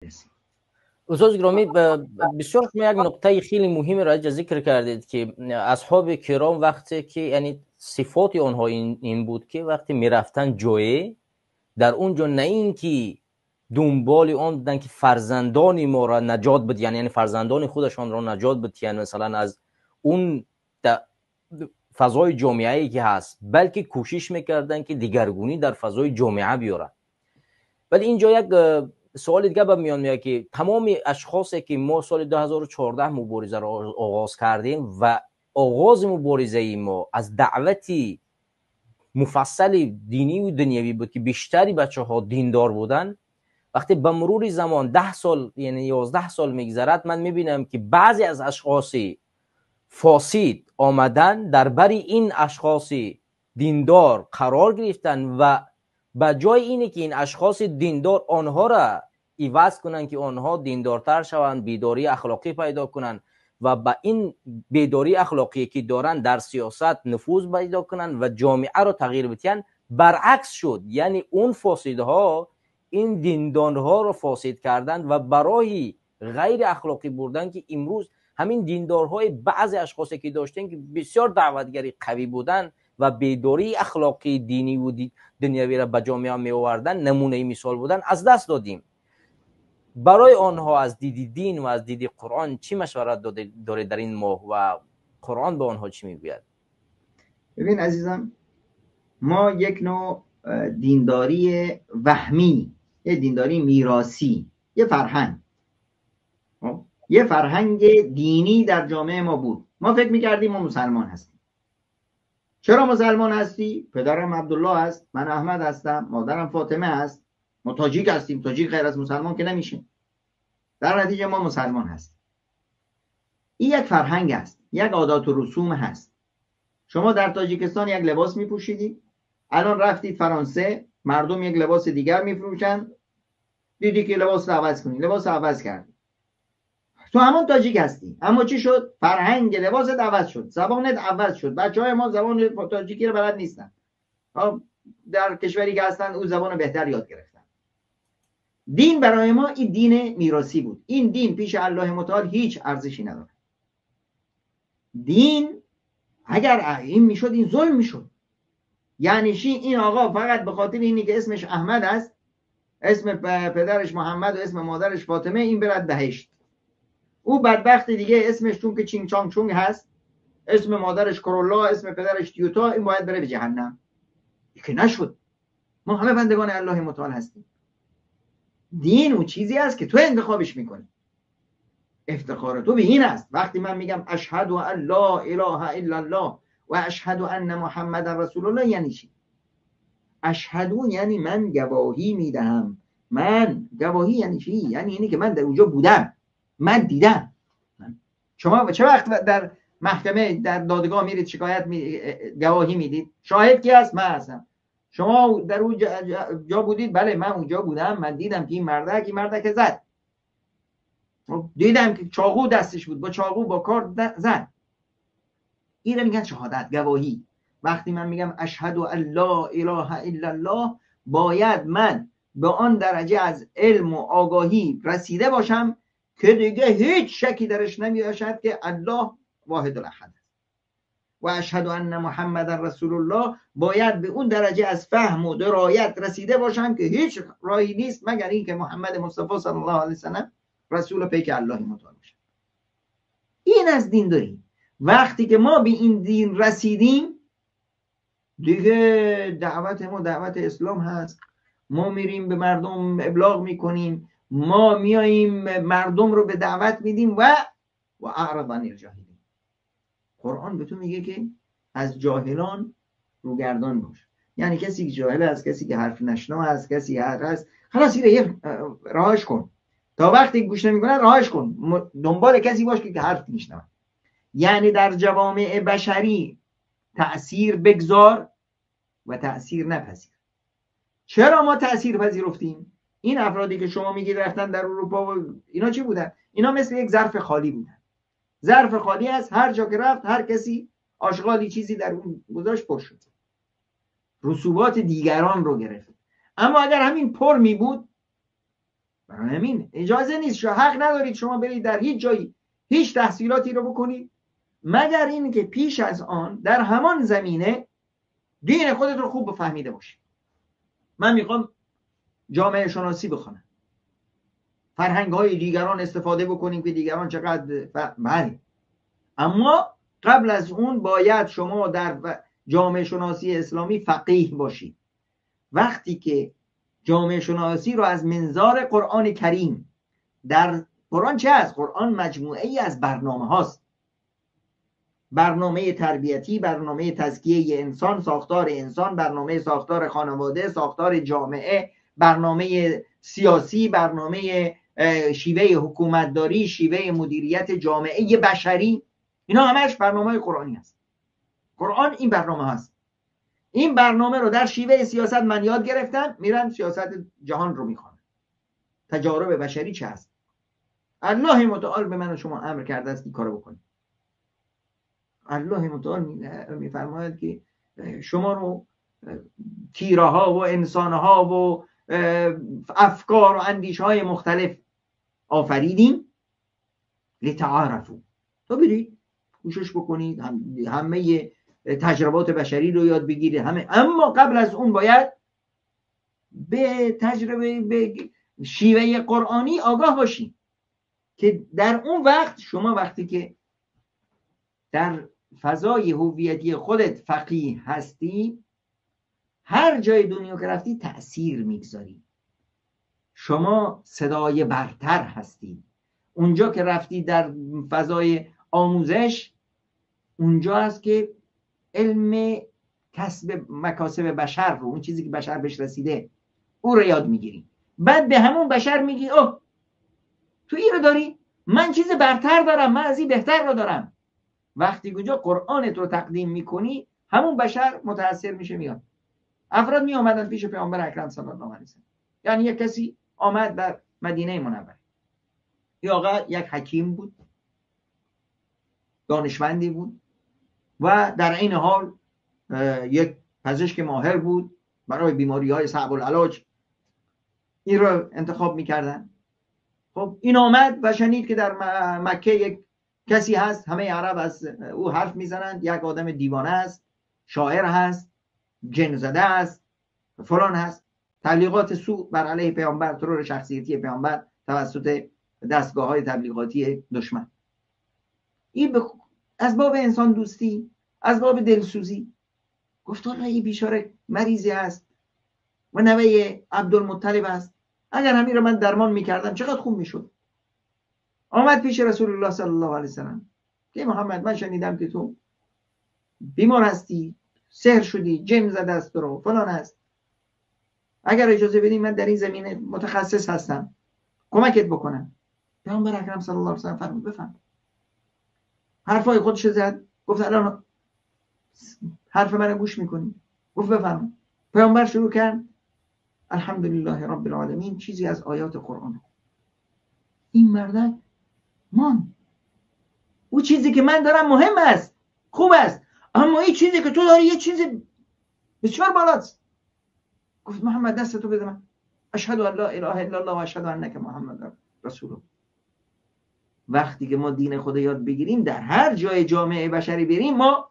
میرسیم. استاد گرامی، بسیار شما یک نقطه خیلی مهمی را اینجا ذکر کردید که اصحاب کرام وقتی که، یعنی صفات آنها این بود که وقتی میرفتن جایی، در اونجا نه اینکه دنبال آن بودن که فرزندان ما را نجات بدهند، یعنی فرزندان خودشان را نجات بدهند مثلا از اون فضای جامعه‌ای که هست، بلکه کوشش میکردن که دیگرگونی در فضای جامعه بیارن. ولی اینجا یک سوال دیگه به میان میاد که تمام اشخاصی که ما سال 2014 مبارزه را آغاز کردیم و آغاز مبارزه ما از دعوتی مفصل دینی و دنیوی بود که بیشتری بچه ها دیندار بودن، وقتی به مرور زمان 10 سال یعنی 11 سال میگذرد، من میبینم که بعضی از اشخاص فاسد آمدن در بر این اشخاص دیندار قرار گرفتن و به جای اینه که این اشخاص دیندار آنها را عوض کنن که آنها دیندارتر شوند، بیداری اخلاقی پیدا کنن و با این بیداری اخلاقی که دارن در سیاست نفوذ پیدا کنن و جامعه را تغییر بدن، برعکس شد. یعنی اون فاسدها این دیندارها را فاسد کردن و برای غیر اخلاقی بردن که امروز همین دیندارهای بعضی اشخاصی که داشتن که بسیار دعوتگری قوی بودن و بیداری اخلاقی دینی و دنیوی را به جامعه می آوردن، نمونه مثال بودن، از دست دادیم. برای آنها از دید دین و از دید قرآن چی مشورت داره در این ماه و قرآن به آنها چی میگوید؟ ببین عزیزم، ما یک نوع دینداری وهمی، یه دینداری میراثی، یه فرهنگ، یه فرهنگ دینی در جامعه ما بود. ما فکر میکردیم ما مسلمان هستیم. چرا مسلمان هستی؟ پدرم عبدالله است، من احمد هستم، مادرم فاطمه است، ما تاجیک هستیم، تاجیک غیر از مسلمان که نمیشه، در نتیجه ما مسلمان هستیم. این یک فرهنگ است، یک عادات و رسوم هست. شما در تاجیکستان یک لباس میپوشیدی، الان رفتید فرانسه، مردم یک لباس دیگر میفروشند، دیدی که لباس رو عوض کنی، لباس رو عوض کردی، تو همون تاجیک هستی. اما چی شد؟ فرهنگ لباست عوض شد، زبانت عوض شد. بچهای ما زبان تاجیکی رو بلد نیستن، در کشوری که هستن اون زبان رو بهتر یاد گرفتن. دین برای ما این دین میراثی بود. این دین پیش الله متعال هیچ ارزشی نداره. دین اگر این میشد، این ظلم میشد. یعنی چی؟ این آقا فقط به خاطر اینی که اسمش احمد است، اسم پدرش محمد و اسم مادرش فاطمه، این برد بهشت. او بدبخت دیگه اسمش چون که چینگ چانگ چونگ هست، اسم مادرش کرولا، اسم پدرش تیوتا، این باید بره به جهنم. که نشد. ما همه بندگان الله متعال هستیم. دین اون چیزی است که تو انتخابش میکنی. افتخار تو به این است. وقتی من میگم اشهد ان لا اله الا الله و اشهد ان محمد رسول الله، یعنی چی؟ اشهد یعنی من گواهی میدهم. من گواهی یعنی چی؟ یعنی اینی که من در اونجا بودم، من دیدم. شما چه وقت در محکمه، در دادگاه میرید شکایت گواهی میدید؟ شاهد کی هست؟ من هستم. شما در اون جا بودید؟ بله من اونجا بودم، من دیدم که این مردک زد، دیدم که چاقو دستش بود، با چاقو با کار زد. این میگن شهادت، گواهی. وقتی من میگم اشهد ان لا اله الا الله، باید من به آن درجه از علم و آگاهی رسیده باشم که دیگه هیچ شکی درش نمی‌باشد که الله واحد الاحد است. و اشهد ان محمد رسول الله، باید به اون درجه از فهم و درایت رسیده باشم که هیچ راهی نیست مگر اینکه محمد مصطفی صلی الله علیه و سلم رسول پیک الله متعال باشه. این از دین داریم. وقتی که ما به این دین رسیدیم دیگه دعوت ما دعوت اسلام هست. ما میریم به مردم ابلاغ میکنیم، ما میاییم مردم رو به دعوت میدیم و اعرض عن الجاهلین. قرآن به تو میگه که از جاهلان روگردان باش. یعنی کسی که جاهل است، کسی که حرف نشنا است، کسی هر است، خلاص اینو رهاش کن. تا وقتی گوش نمیکنه رهاش کن، دنبال کسی باش که حرف میشنوه. یعنی در جوامع بشری تأثیر بگذار و تأثیر نپذیر. چرا ما تأثیر پذیرفتیم؟ این افرادی که شما میگید رفتن در اروپا و اینا چی بودن؟ اینا مثل یک ظرف خالی بودن. ظرف خالی است، هر جا که رفت هر کسی آشغالی چیزی در اون گذاشت پر شد، رسوبات دیگران رو گرفت. اما اگر همین پر می بود، برای همین اجازه نیست، حق ندارید شما برید در هیچ جایی هیچ تحصیلاتی رو بکنید مگر این که پیش از آن در همان زمینه دین خودت رو خوب بفهمیده باشی. من میخوام جامعه شناسی بخوانم، فرهنگ های دیگران استفاده بکنیم که دیگران چقدر بله، اما قبل از اون باید شما در جامعه شناسی اسلامی فقیه باشید. وقتی که جامعه شناسی رو از منظار قرآن کریم، در قرآن چه هست؟ قرآن مجموعه ای از برنامه هاست، برنامه تربیتی، برنامه تزکیه انسان، ساختار انسان، برنامه ساختار خانواده، ساختار جامعه، برنامه سیاسی، برنامه شیوه حکومتداری، شیوه مدیریت جامعه بشری، اینا همش برنامه قرآنی هست. قرآن این برنامه هست. این برنامه رو در شیوه سیاست من یاد گرفتم، میرم سیاست جهان رو میخوانم، تجارب بشری چه هست. الله متعال به من و شما امر کرده است که کارو بکنیم. الله متعال میفرماید که شما رو تیره ها و انسان ها و افکار و اندیشه های مختلف آفریدیم لتعارفوا، تا برید کوشش بکنید همه تجربات بشری رو یاد بگیرید همه، اما قبل از اون باید به تجربه، به شیوه قرآنی آگاه باشید که در اون وقت شما وقتی که در فضای هویتی خودت فقیه هستی، هر جای دنیا که رفتی تأثیر میگذاری، شما صدای برتر هستی. اونجا که رفتی در فضای آموزش، اونجا هست که علم کسب مکاسب بشر رو، اون چیزی که بشر بهش رسیده، او رو یاد میگیری. بعد به همون بشر میگی اوه تو این رو داری، من چیز برتر دارم، من از این بهتر رو دارم. وقتی اونجا قرآن رو تقدیم میکنی، همون بشر متاثر میشه میاد. افراد می آمدن پیش پیامبر اکرم صلی الله علیه و سلم، یعنی یک کسی آمد در مدینه منوره، این آقا یک حکیم بود، دانشمندی بود و در عین حال یک پزشک ماهر بود، برای بیماری های صعب العلاج این رو انتخاب میکردن. خب این آمد و شنید که در مکه یک کسی هست، همه عرب از او حرف میزنند، یک آدم دیوانه است، شاعر هست، جن زده است، فلان هست، تبلیغات سوء بر علیه پیامبر، ترور شخصیتی پیامبر توسط دستگاه‌های تبلیغاتی دشمن. این از باب انسان دوستی، از باب دلسوزی گفت الله این بیچاره مریضی است و نوه عبدالمطلب است، اگر همین رو من درمان میکردم چقدر خوب میشد. آمد پیش رسول الله صلی الله علیه وسلم که محمد من شنیدم که تو بیمار هستی، سحر شدی، جن زده است رو، فلان است، اگر اجازه بدی من در این زمینه متخصص هستم، کمکت بکنم. پیامبر اکرم صلی الله علیه وسلم فرمود بفهم. حرفای خودش زد، گفت الان حرف منو گوش میکنی؟ گفت بفرما. پیامبر شروع کرد الحمدلله رب العالمین، چیزی از آیات قرآن. این مردک مان، او چیزی که من دارم مهم است، خوب است، اما این چیزی که تو داری یه چیز بسیار بالاست. گفت محمد دست تو بده من، اشهد ان لا اله الا الله و اشهد انک محمد رسول الله. وقتی که ما دین خدا یاد بگیریم، در هر جای جامعه بشری بریم، ما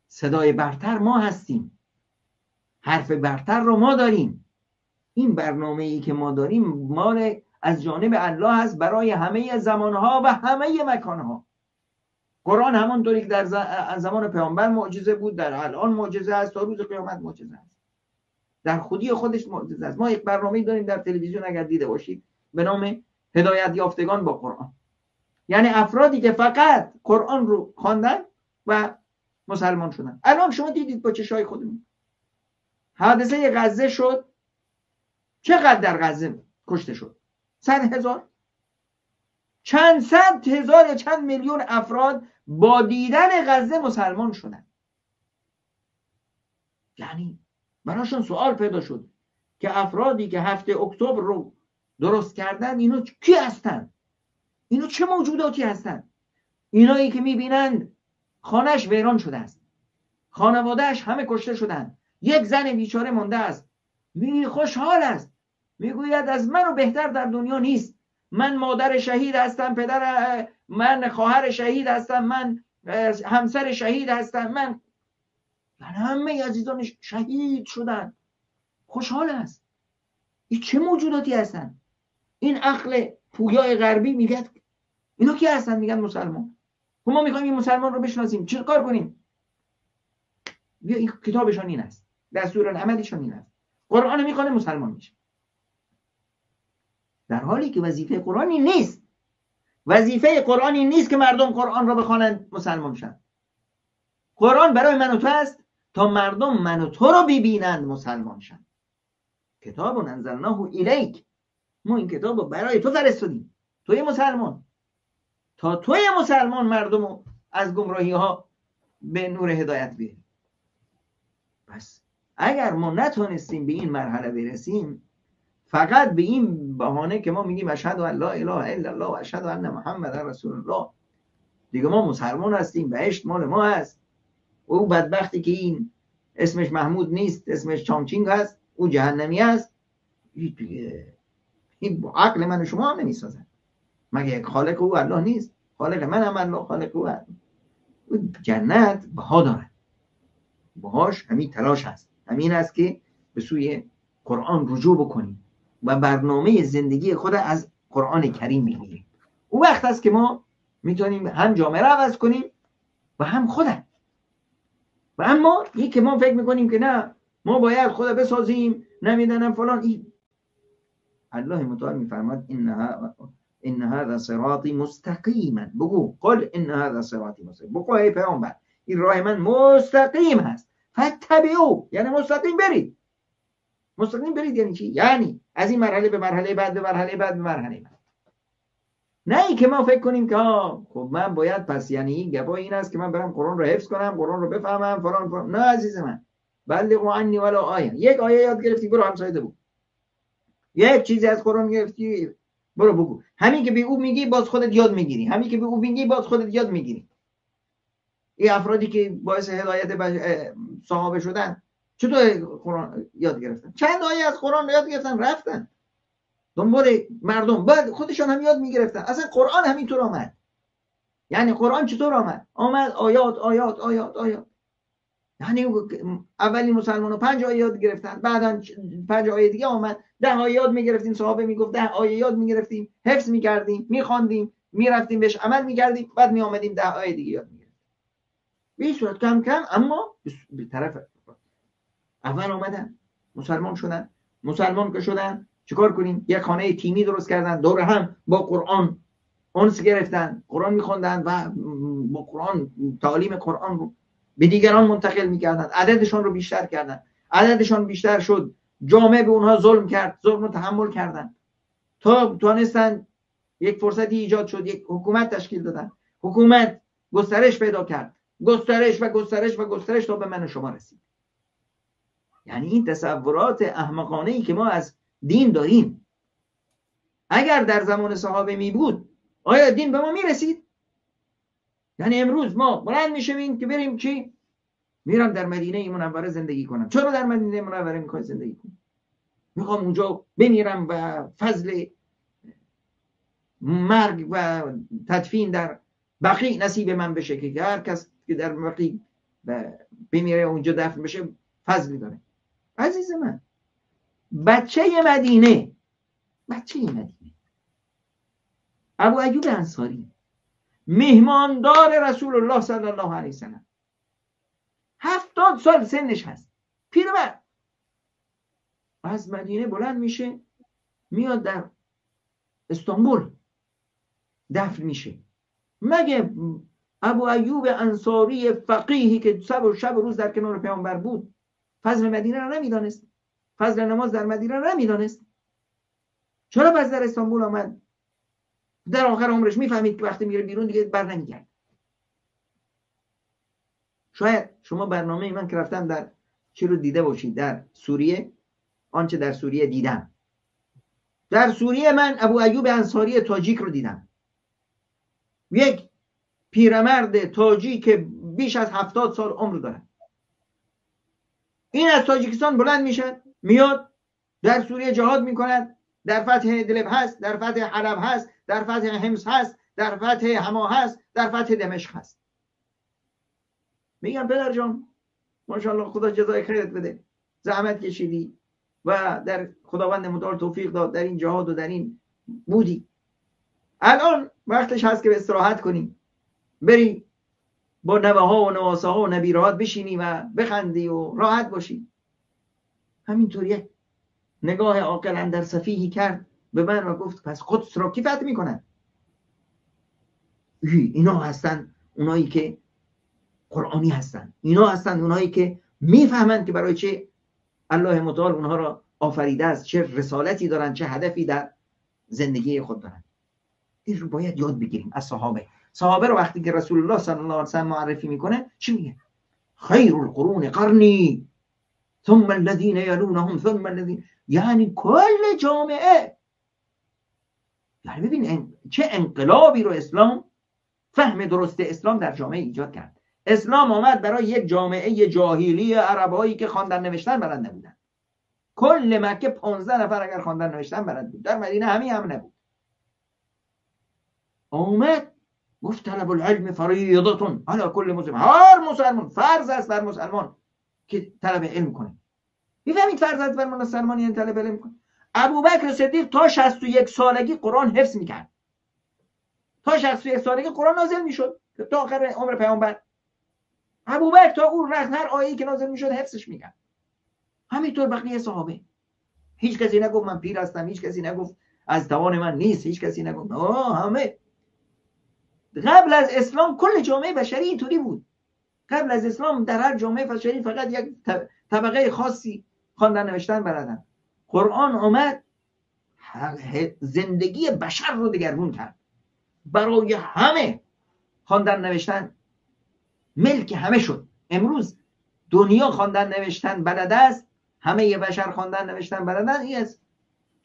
صدای برتر ما هستیم، حرف برتر رو ما داریم. این برنامه‌ای که ما داریم مال از جانب الله است برای همه زمانها و همه مکانها. قرآن همانطوری که در زمان پیامبر معجزه بود، در الان معجزه است، تا روز قیامت معجزه است، در خودی خودش معجزه است. ما یک برنامه‌ای داریم در تلویزیون اگر دیده باشید به نام هدایت یافتگان با قرآن، یعنی افرادی که فقط قرآن رو خواندن و مسلمان شدن. الان شما دیدید با چشای خودمون حادثه غزه شد، چقدر در غزه کشته شد؟ 100,000، چند صد هزار یا چند میلیون افراد با دیدن غزه مسلمان شدن. یعنی براشون سوال پیدا شد که افرادی که 7 اکتبر رو درست کردن اینا کی هستن؟ اینا چه موجوداتی هستن؟ اینایی که میبینند خانهش ویران شده است، خانوادهش همه کشته شدن، یک زن بیچاره مانده است، خوشحال است. میگوید از منو بهتر در دنیا نیست. من مادر شهید هستم، پدر من، خواهر شهید هستم، من همسر شهید هستم، من همه عزیزانش شهید شدن. خوشحال است. این چه موجوداتی هستن؟ این عقل پویای غربی میگه اینا کی هستن؟ میگن مسلمان. ما میخوایم این مسلمان رو بشناسیم، چه کار کنیم؟ بیا این کتابشان این است، دستورالعملشان این است، قرآن میخوانه مسلمان میشه. در حالی که وظیفه قرآنی نیست. وظیفه قرآنی نیست که مردم قرآن را بخوانند مسلمان شن. قرآن برای من و تو است تا مردم من و تو رو ببینند مسلمان شن. کتاب انزلناه الیک، ما این کتاب رو برای تو فرستادیم، توی مسلمان، تا توی مسلمان مردم رو از گمراهی ها به نور هدایت بیاری. پس اگر ما نتونستیم به این مرحله برسیم، فقط به این بهانه که ما میگیم اشهد ان لا اله الا الله و اشهد ان محمد رسول الله، دیگه ما مسلمان هستیم، بهشت مال ما هست. او بدبختی که این اسمش محمود نیست، اسمش چامچینگ هست، او جهنمی است. این با عقل من و شما هم نمیسازن. مگه خالق او الله نیست؟ خالق من هم الله، خالق او الله. او جنت بها دارد، بهاش همین تلاش هست، همین است که به سوی قرآن رجوع بکنیم و برنامه زندگی خود از قرآن کریم بگیریم. اون وقت است که ما میتونیم هم جامعه را عوض کنیم و هم خودم. و اما این که ما فکر میکنیم که نه ما باید خود بسازیم، نمیدونم فلان، این الله متعال میفرماد ان هذا صراطی مستقیما، بگو قل ان هذا صراطی مستقیم، بگو ای پیامبر این راه من مستقیم هست، فتبعو، یعنی مستقیم برید. مستقیم برید یعنی چی؟ یعنی از این مرحله به مرحله بعد، به مرحله بعد، به مرحله بعد. نه این که ما فکر کنیم که خب من باید پس یعنی این گپای این است که من برم قرآن رو حفظ کنم، قرآن رو بفهمم، فلان فلان. نه عزیز من، بلغوا عنی ولو آیه. یک آیه یاد گرفتی برو همسایه بگو، یک چیزی از قرآن گرفتی برو بگو. همین که به او میگی باز خودت یاد میگیری، همین که به او میگی باز خودت یاد میگیری. این افرادی که باعث هدایت صحابه شدن چطور قرآن یاد گرفتن؟ چند آیه از قرآن یاد گرفتن، رفتن دنبال مردم، بعد خودشان هم یاد میگرفتن. اصلا قرآن همینطور آمد. یعنی قرآن چطور آمد؟ آمد آیات آیات آیات آیات. یعنی اولین مسلمان‌ها 5 آیه یاد گرفتن، بعدا 5 آیه دیگه آمد، 10 آیه یاد میگرفتیم، صحابه میگفت 10 آیه یاد میگرفتیم، حفظ میکردیم، میخواندیم، میرفتیم بهش عمل میکردیم، بعد میآمدیم 10 آیه دیگه یاد میگرفتیم. به این صورت کم کم، اما به طرف اول آمدن مسلمان شدن. مسلمان که شدن چیکار کنیم؟ یک خانه تیمی درست کردن، دور هم با قرآن انس گرفتن، قرآن میخوندن و با قرآن تعالیم قرآن رو به دیگران منتقل میکردن، عددشان رو بیشتر کردن، عددشان بیشتر شد، جامعه به اونها ظلم کرد، ظلم رو تحمل کردن تا تونستن یک فرصتی ایجاد شد، یک حکومت تشکیل دادن، حکومت گسترش پیدا کرد، گسترش و گسترش و گسترش تا به من و شما رسید. یعنی این تصورات احمقانه‌ای که ما از دین داریم، اگر در زمان صحابه می بود آیا دین به ما می رسید؟ یعنی امروز ما بلند میشیم که بریم چی؟ میرم در مدینه منوره زندگی کنم. چرا در مدینه منوره میخوای زندگی کنم؟ میخوام اونجا بمیرم و فضل مرگ و تدفین در بقیع نصیب من بشه، که هر کس که در بقیع بمیره اونجا دفن بشه فضلی داره. عزیز من، بچه مدینه، بچه مدینه، ابو ایوب انصاری، مهماندار رسول الله صلی الله علیه وسلم، 70 سال سنش هست، پیرمرد، از مدینه بلند میشه میاد در استانبول دفن میشه. مگه ابو ایوب انصاری فقیهی که شب و روز در کنار پیامبر بود فضل مدینه را نمیدانست؟ فضل نماز در مدینه را نمیدانست؟ چرا پس در استانبول آمد؟ در آخر عمرش میفهمید که وقتی میره بیرون دیگه بر نمیگرد. شاید شما برنامه من که رفتم در چی رو دیده باشید، در سوریه، آنچه در سوریه دیدم. در سوریه من ابو ایوب انصاری تاجیک رو دیدم، یک پیرمرد تاجیک بیش از 70 سال عمر داره. این از تاجیکستان بلند میشه میاد در سوریه جهاد میکند، در فتح ادلب هست، در فتح حلب هست، در فتح حمص هست، در فتح حما هست، در فتح دمشق هست. میگم پدر جان ماشاءالله خدا جزای خیرت بده، زحمت کشیدی و در خداوند متعال توفیق داد، در این جهاد و در این بودی. الان وقتش هست که استراحت کنی، بری با نوه ها و نواسه ها و نبیرهات بشینی و بخندی و راحت باشی. همینطور یک نگاه عاقل اندر سفیهی کرد به من و گفت پس قدس را کی فتح میکنن؟ اینا هستن اونایی که قرآنی هستن، اینا هستن اونایی که میفهمند که برای چه الله متعال اونها را آفریده است، چه رسالتی دارن، چه هدفی در زندگی خود دارن. این رو باید یاد بگیریم از صحابه. صحابه رو وقتی که رسول الله صلی الله علیه و سلم معرفی میکنه چی میگه؟ خیر القرون قرنی ثم الذین یلونهم ثم الذین، یعنی کل جامعه. یعنی ببین چه انقلابی رو اسلام، فهم درست اسلام در جامعه ایجاد کرد. اسلام آمد برای یک جامعه جاهلی عربایی که خواندن نوشتن بلد نبودن. کل مکه 15 نفر اگر خواندن نوشتن بلد بود، در مدینه همین هم نبود. آمد گفت طلب العلم فریضه علی کل مسلم، هر مسلمان فرض است بر مسلمان که طلب علم کنه. میفهمید فرض است بر مسلمان یعنی طلب علم کنه. ابوبکر صدیق تا 61 سالگی قرآن حفظ میکرد. تا 61 سالگی قرآن نازل میشد تا آخر عمر پیامبر. ابوبکر تا اون رخت هر آیه‌ای که نازل میشد حفظش میکرد. همینطور بقیه صحابه. هیچ کسی نگفت من پیر هستم، هیچ کسی نگفت از توان من نیست، هیچ کسی نگفت. همه قبل از اسلام کل جامعه بشری اینطوری بود. قبل از اسلام در هر جامعه بشری فقط یک طبقه خاصی خواندن نوشتن بلدن. قرآن آمد زندگی بشر رو دگرگون کرد. برای همه خواندن نوشتن ملک همه شد. امروز دنیا خواندن نوشتن بلد است، همه بشر خواندن نوشتن بلدن. این از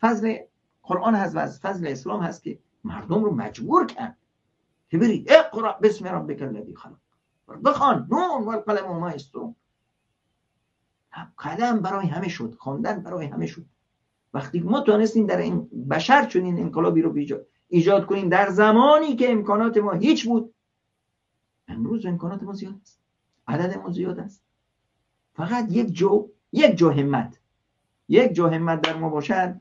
فضل قرآن هست و از فضل اسلام هست که مردم رو مجبور کرد که برید اقرأ بسم ربک الذی خلق، بخوان، نون والقلم و ما یسطرون. قلم برای همه شد، خواندن برای همه شد. وقتی ما تونستیم در این بشر چنین انقلابی رو ایجاد کنیم در زمانی که امکانات ما هیچ بود، امروز امکانات ما زیاد است، عدد ما زیاد است. فقط یک جو همت، یک جو همت در ما باشد،